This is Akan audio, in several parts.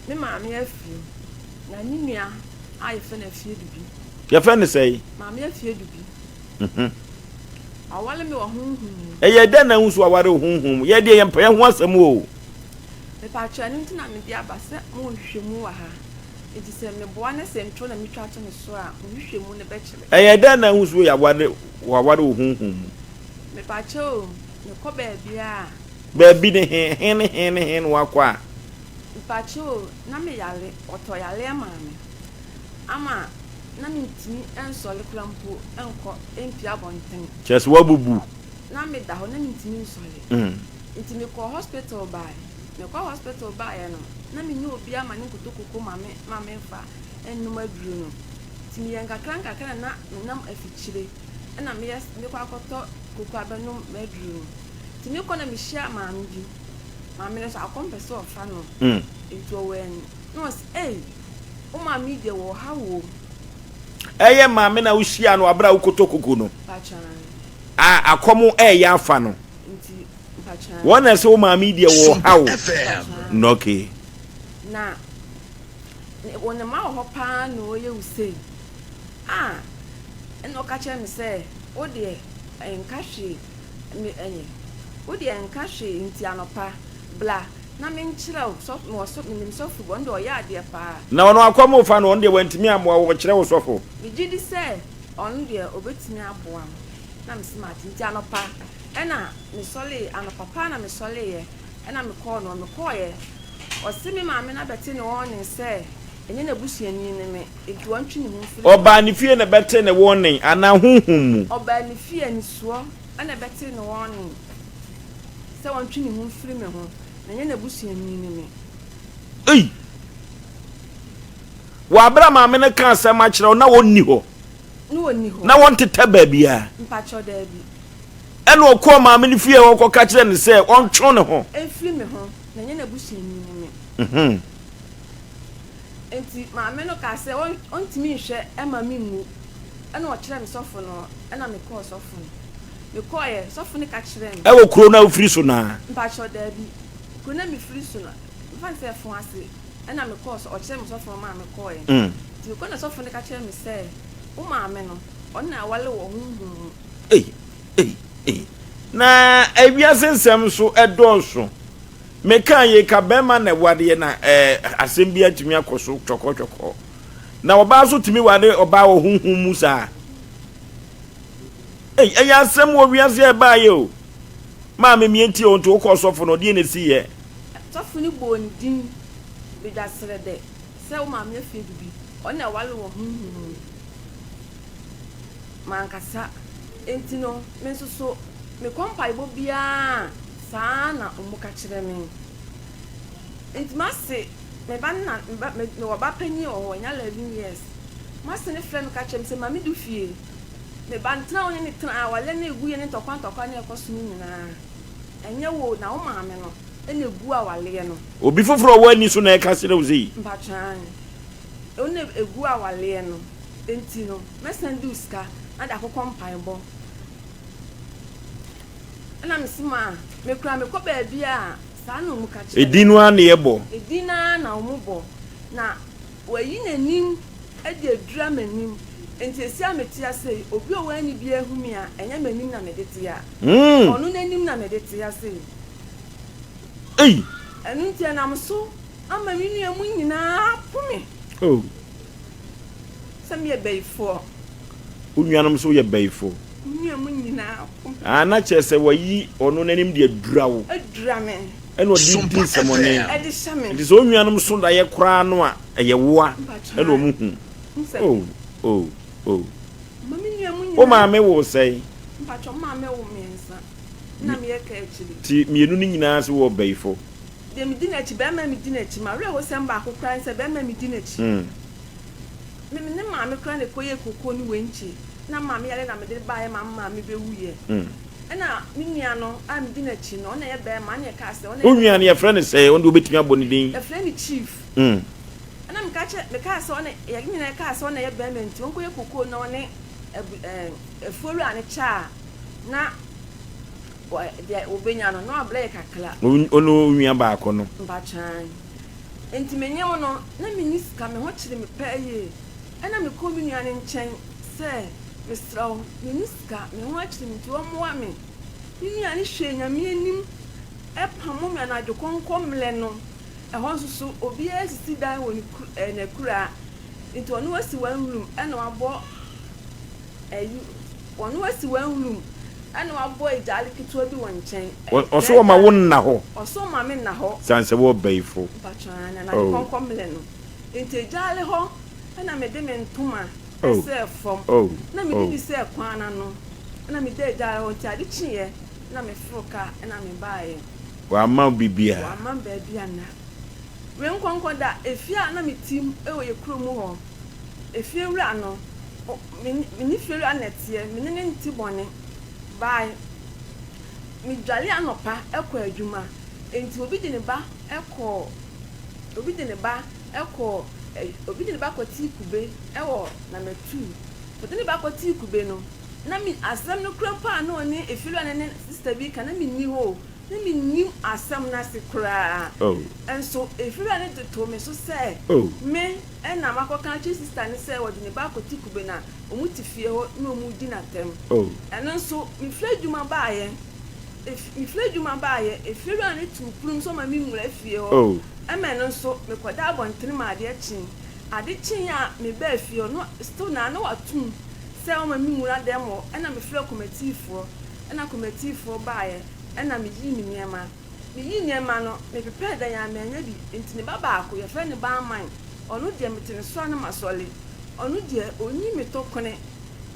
Me maame afiri mu, na ne nua a yɛfrɛ no Afiedubi. Yɛfrɛ no sɛn? Maame Afiedubi. Mhm. Waware me wɔ honhom mu. Ɛyɛ dɛn na wohu sɛ waware wo honhom mu? Yɛn deɛ yɛmpɛ yɛn ho asɛm o. Mepakyɛw, ɛno nti na mede aba sɛ mo nhwehwɛmu wɔ ha. Enti sɛ meboa na sɛ nturo na metwa to ne so a, mo nhwehwɛmu no bɛkyerɛ. Ɛyɛ dɛn na wohu sɛ yɛaware, waware wo honhom mu? Mepakyɛw o, mekɔ baabiara a. Baabi ne he, he ne he ne he na woakɔ a? Mepakyɛw o, na meyare, wɔtɔ yareɛ maa me ama na mentumi nsɔre koraa mpo nkɔ mpue abɔnten. Kyerɛ sɛ woabubu. Na meda hɔ, na mentumi nsɔre. Nti mekɔɔ hospital baeɛ. Mekɔɔ hospital baeɛ no, na menni obiara ma ne nkutoo koko ma me ma memfa nnom aduro no. Nti meyɛɛ nkakra nkakra na na menam afikyire na meyɛ mekɔ akɔtɔ koko abɛnom m'aduro no. Nti mekɔ na mehyiaa maame bi. Maame no nso akɔm pɛ sɛ ɔfa no. Nti ɔwɛn me. Na ɔse, Ei, wo maame yi deɛ wɔ ɔhaw o. Ɛyɛ maame no a wohyiaa no wɔ berɛ a wokɔtɔ koko no a akɔm reyɛ afa no. Wɔn na ɛsɛ wo maame yi deɛ wɔ ɔhaw. Okay. Na wɔ ne mma wɔ hɔ paa na ɔyɛ wo sei. Ah, ɛna ɔka kyerɛ me sɛ, wo deɛ nka hwee, me ɛnyɛ. Wo deɛ nka hwee nti anɔpa bla na menkyerɛ wo sɔfo, mewɔ sɔ, menim sɔfo bi, ɔno deɛ ɔyɛ adeɛ paa. Na ɔno akɔm refa no, ɔno deɛ wantumi ammoa wo, ɔkyerɛ wo sɔfo. Megye di sɛ ɔno deɛ ɔbɛtumi aboa me. Na mese mate. Nti anɔpa ɛna mesɔree, anɔpa paa na mesɔreeɛ ɛna mekɔɔ no hɔ. Mekɔeɛ, ɔse me maame no abɛte ne warning sɛ ɛnyɛ n'abusuani ne me, nti ɔntwe ne ho mfiri me ho. Ɔbaa ne fie na ɛbɛtee ne warning anaa honhom mu? Ɔbaa ne fie anisoɔ ɛna ɛbɛtee ne warning sɛ ɔntwe ne ho mfiri me ho, na ɛnyɛ n'abusuani ne me. Ei! Wɔ abere a maame no ka asɛm akyerɛ wo na ɔnni hɔ. Na ɔnni hɔ. Na wɔntetɛ baabiara. Mpakyɛw, daabi. Ɛna ɔkɔɔ maame no fie hɔ kɔka kyerɛɛ no sɛ ɔntwe ne ho. Mfiri me ho, na ɛnyɛ n'abusuani ne me. Enti maame no kaa sɛ ɔntumi nhwɛ mma menwu. Ɛna ɔkyerɛɛ me sɔfo no, ɛna mekɔɔ sɔfo no. Mekɔeɛ, sɔfo no ka kyerɛɛ me. Ɛwɔ kuro no a wofiri so no ara? Mpakyɛw, daabi. Kuro no a mefiri so no, mefa no sɛ Ɛfo ase. Ɛna mekɔɔ so, ɔkyerɛɛ me sɔfo no maa mekɔeɛ. Nti mekɔe na sɔfo no ka kyerɛɛ me sɛ, Wo maame no, ɔno na aware wɔ honhom mu. Ei, ei, ei. Na ewiase nsɛm nso ɛdɔɔso. Mekaa yei ka bɛrima na ɛwareɛ na ɛɛ asɛm bi atumi akɔ so twɔkɔtwɔkɔ. Na ɔbaa nso tumi ware ɔbaa wɔ honhom mu saa. Ei, ɛyɛ asɛm wɔ wiase a ɛbaeɛ o. Maame mie nti o, nti wokɔɔ sɔfo no, deɛ na ɛsiiɛ? Sɔfo no bɔɔ ne din Bedwasrɛdɛ sɛ wo maame afie bibi, ɔno na ɛware wɔ honhom mu. Mankasa. Enti no, me nso so, mekɔ mpaebɔ biara a, saa ara na wɔka kyerɛ me. Enti m'ase, me ba no na, me ba, me, mewɔ ba panyin wɔ hɔ, wanya 11 years. M'ase no frɛ me ka kyerɛ me sɛ, Maame du fie. Me ba no, tena a wo ne no tena, awareɛ no a ɛguiɛ ne ntɔkwa ntɔkwa no a ɛkɔ so no nyinaa, ɛnyɛ wo o, na wo maame no na ɛgu awareɛ no. Obi foforɔ a ɔwɔ ani so na ɛka kyerɛ wo sei? Mpakyɛ aane. Ɔno na ɛgu awareɛ no. Enti no, mɛsan de wo sika na de akokɔ mpaebɔ. Ɛna mese ma me koraa mekɔ baabi a saa na wɔn ka kyerɛ me. Edin no ara na yɛbɔ. Edin no ara na wɔn bɔ. Na wayi n'anim de adura m'anim. Enti esi a mete ase yi, obi a ɔwɔ ani biara hu me a, ɛnyɛ m'anim na mede te a. Ɔno n'anim na mede te ase yi. Ei! Ɛno nti ɛnam so ama me nua mu nyinaa apo me. Oh. Sɛ meyɛ bayifoɔ. Wo nuanom nso yɛ bayifoɔ. Me nua mu nyinaa ko. Ah, na kyerɛ sɛ wayi ɔno n'anim de adura wo. Adura me. Ɛna ɔde di nsɛmɔne. Ɛde hyɛ me. Nti sɛ wo nuanom so daeɛ koraa no a, ɛyɛ woa ɛna wɔn hu. Oh, oh, oh. Ma me nua mu nyinaa. Wo maame woo sɛn? Mpakyɛ, me maame woo mmiɛnsa. Ɛna meyɛ kaa akyiri. Nti mmienu no nyinaa nso wɔ bayifo? Deɛ medi n'akyi, barima a medi n'akyi, m'awerɛhosɛm baako koraa ne sɛ barima a medi n'akyi. Me me ne maame koraa na ɛkɔyɛɛ kokoo ne wenkye na maame yare na mede baeɛ ma me maame bɛwuiɛ. Ɛna me nua no a medi n'akyi no, ɔno na ɛyɛ barima, ɛna yɛkaa sɛ ɔno na Wo ɛyɛ nua no yɛfrɛ no sɛn? Ɔno deɛ wobɛtumi abɔ ne din? Yɛfrɛ no Chief. Ɛna meka kyerɛ, mekaa sɛ ɔno, yɛn nyinaa yɛkaa sɛ ɔno na ɛyɛ barima nti ɔnkɔyɛ kokoo na ɔne abu ɛɛ afuowura no kyɛ a na wɔ deɛ wɔbɛnya no na wabrɛ yɛ kakra. Wo ne wo nua baako no? Mpakyɛw. Enti menyem no, na menni sika, me ho kyere me paa yie. Ɛnna mekɔɔ me nua no nkyɛn sɛ, Mesrɛ wo, menni sika, me ho akyere me nti ɔmmoa me. Me nua no hwɛɛ Nyame anim pamoo me anadwo kɔnkɔmmerɛ no. Ɛhɔ nso so, obiara sisi dan wɔ ne kur ɛɛ n'akuraa. Nti ɔno asi one room ɛna wabɔ ɛyi ɔno asi one room ɛna wabɔ egyaale ketewa bi wɔ nkyɛn. Ɔso ɔma wo nna hɔ. Ɔso ɔma me nna hɔ. Sane sɛ wɔ bayifo. Mpakyɛw aane anadwo kɔnkɔ mmerɛ no. Nti egyaale hɔ ɛna mede me ntoma ɛsɛɛ fam. Na mede bi sɛɛ kwan no ano. Ɛna meda egyaale hɔ nti ade kyeeɛ na me foro kaa ɛna me baeɛ. Wamma wo biribiara. Wamma me baabi anna. Wei nkɔnkɔ da, efie a na me te mu wɔ yɛ kuro mu hɔ, efie wura no, me ne fie wura no na ɛteɛ, me ne no nte bɔne. By, me dwale anɔpa kɔ adwuma, enti obi de ne ba kɔɔ, obi de ne ba kɔɔ, obi de ne ba kɔtee kube wɔ Namatu. Ɔde ne ba kɔtee kube no, na me, asɛm no kura mpo a na ɔne efie wura no ne sista bi reka, na menni hɔ o. Na minnim asɛm no ase koraa. Nso efiewura no de too me so sɛ me na makɔka akyerɛ sista no sɛ wɔde ne ba akɔte kube na wɔte fie hɔ na wɔredi no atɛm. Ɛno nso, mefiri adwuma baeɛ, mefiri adwuma baeɛ, efiewura no too pono mu sɛ ɔmma menwura fie hɔ. Ɛma ɛno nso, mekɔdaa abɔntene ma adeɛ kyee. Ade kyee a mebaa fie hɔ no, still na na watom sɛ ɔmma menwura dɛm hɔ. Ɛna mefrɛɛ kɔmatiifoɔ. Ɛna kɔmatiifoɔ baeɛ, ɛna meyii me nneɛma. Meyii nneɛma no, mepepɛɛ dan a mannya bi, nti ne ba baako, yɛfrɛ no Baaman, ɔno deɛ mete ne so a na masɔre. Ɔno deɛ ɔnyi me to kone,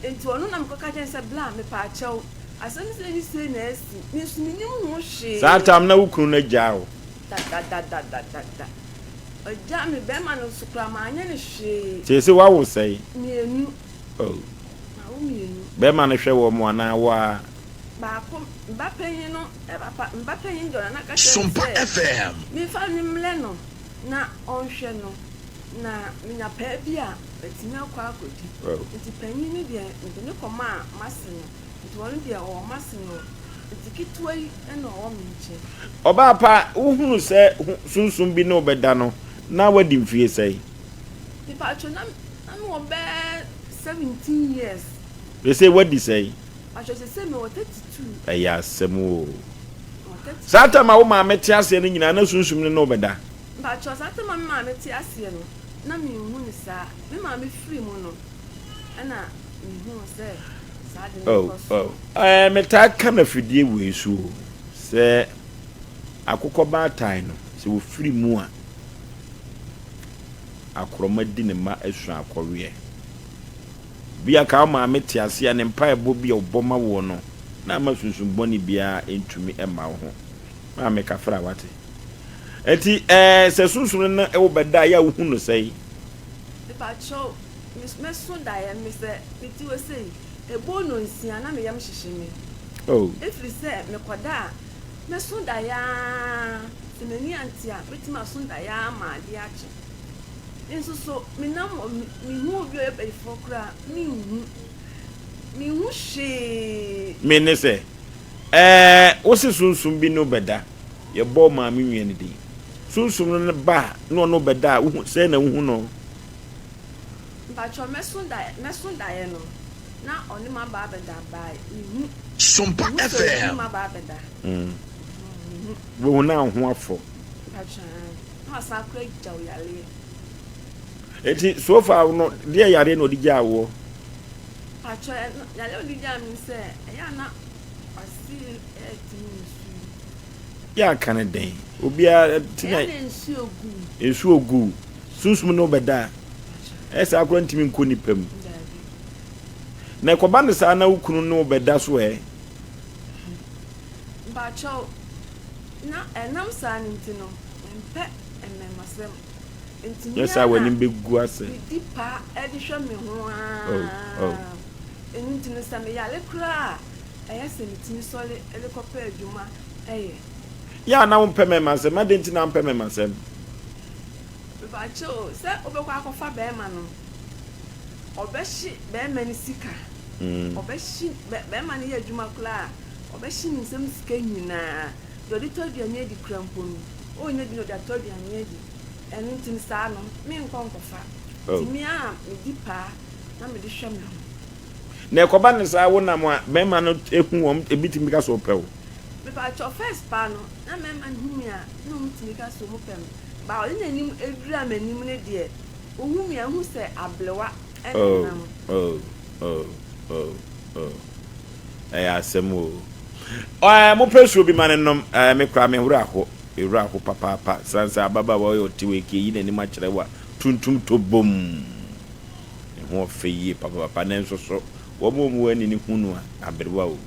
nti ɔno na mekɔka kyerɛɛ no sɛ, Bla, mepaakyɛw, asɛm sei ne sei na asi, me nso mennim ho hwee. Saa tam na wo kunu no agyaa wo? Dadadadadada. Ɔgyaa me, bɛrima no nso koraa manyɛ no hwee. Seesei woawo sɛn? Mmienu. Oh. Mawo mmienu. Bɛrima no hwɛ wɔn anaa wo ara? Baako, me ba panyin no, papa, me ba panyin deɛ ɔno na ka kyerɛ me Sompa sɛ FM. memfa no mmrɛ no na ɔnhwɛ no, na menya paa bi a, matumi akɔ akɔdi. Oh. Nti panyin no deɛ, mede no kɔmaa m'ase no, nti ɔno deɛ ɔwɔ m'ase no hɔ. Nti ketewa yi na ɔwɔ me nkyɛn. Ɔbaa pa, wohunu sɛ sunsum bi ne wo bɛda no, na woadi mfie sɛn? Mepatwo na na me wɔ bɛɛ 17 years. Sesei wadi sɛn? Patwo sesei me wɔ 32. Ɛyɛ asɛm oo. Me wɔ 32. Saa tam a wo maame te aseɛ no nyinaa na sunsum no ne wo bɛda? Mpakyɛw saa tam a me maame te aseɛ no na me nhu no saa. Me maame firi mu no ɛna me huu sɛ saa ade no Oh rekɔ so. oh ɛɛ metaa ka no afidie wei so o sɛ akokɔ baatan no sɛ wɔfiri mu a akorɔma di ne mma asua akɔweɛ. Bi a ka wo maame te ase a ne mpaebɔ bi a ɔbɔ ma woɔ no na ama sunsum bɔne biara ntumi mma wo ho. Maame kafra wate. Enti ɛɛ sɛ sunsum no ne wo bɛda a yɛ a wohu no sɛe? Mepakyɛw, mɛso daeɛ me sɛ mete hɔ sei, ɛbɔɔ nonsia na me yam hyehye me. Oh. Ɛfiri sɛ mekɔda a, mɛso daeɛ ara, sɛ m'ani ante a, mɛtumi aso daeɛ ara ma adeɛ akye. Nso so menam hɔ, mehu obi a ɔyɛ bayifoɔ koraa a, menhu. Menhu hwee. Me ne sɛ, ɛɛ, wo se sunsum bi ne wo bɛda, yɛbɔ wo maame nua no din. Sunsum no ne ba a, na ɔne wo bɛda a, wohu, sɛn na wohu no? Mpakyɛw, mɛso daeɛ, mɛso daeɛ no, na ɔne m'aba abɛda, but menhu. Sompa Menhu sɛ obi ne FM. m'aba abɛda. Menhu. Wobɛhu na wo ho afɔ. Mpakyɛw, aane. Na wasan akora agya wo yareɛ. Enti so far no deɛ yareɛ na ɔde gyaa woɔ? Pakyɛ ɛno yareɛ a ɔde gyaa me ne sɛ ɛyɛ a na wase ɛtene nsuo. Yɛ aka no dɛn? Obiara ti na. Ɛyɛ na nsuo gu. Nsuo gu. Sunsum ne wo bɛda a. Ɛyɛ saa koraa ntumi nkɔ nipa mu. Daabi. Na ɛkɔba no saa na wo kunu ne wo bɛda so ɛ? Mpakyɛw na ɛnam saa no nti no mempɛ mmɛmasɛm. Nti me Nyɛ saa ara na w'anim bɛgu ase. medi pa de hwɛ me ho Oh, ara. oh. Ɛno nti no sɛ meyare koraa a, ɛyɛ sɛ metumi sɔre de kɔpɛ adwuma yɛ. Yɛ a na wompɛ mmɛmasɛm, adɛn nti na wompɛ mmɛmasɛm? Mepakyɛw o, sɛ wobɛkɔ akɔfa bɛrima no, ɔbɛhye bɛrima no sika. Ɔbɛhye, bɛrima no yɛ adwuma koraa a, ɔbɛhye ne nsam sika nyinaa. Deɛ ɔde tɔ aduane adi koraa mpo no, ɔnnya bi na ɔde atɔ aduane adi. Ɛno nti no saa no, menkɔ nkɔfa. Oh. Nti me a medi paa na mede hwɛ me ho. Na ɛkɔba no saa wo nam a mmarima no hu wɔn ebi tumi ka sɛ ɔpɛ wo. Mepakyɛw first paa no na mmarima no hu me a na wɔn tumi ka sɛ wɔn pɛ me but ɔde n'anim adura m'anim no deɛ ohu me a ohu sɛ ablewa ɛna Oh ɛnam. oh oh oh oh ɛyɛ asɛm o. Ɛɛ mo pɛ suo bi ma no nom ɛɛ me koraa me werɛ aho me werɛ aho papaapa san sɛ ababaawa ɔyɛ ɔte wei kii yi n'anim akyerɛ wa tuntum tɔ bom. Ne ho ɔfɛ yie papaapa nanso so wɔn a wɔn ani no hu no a aberewa o.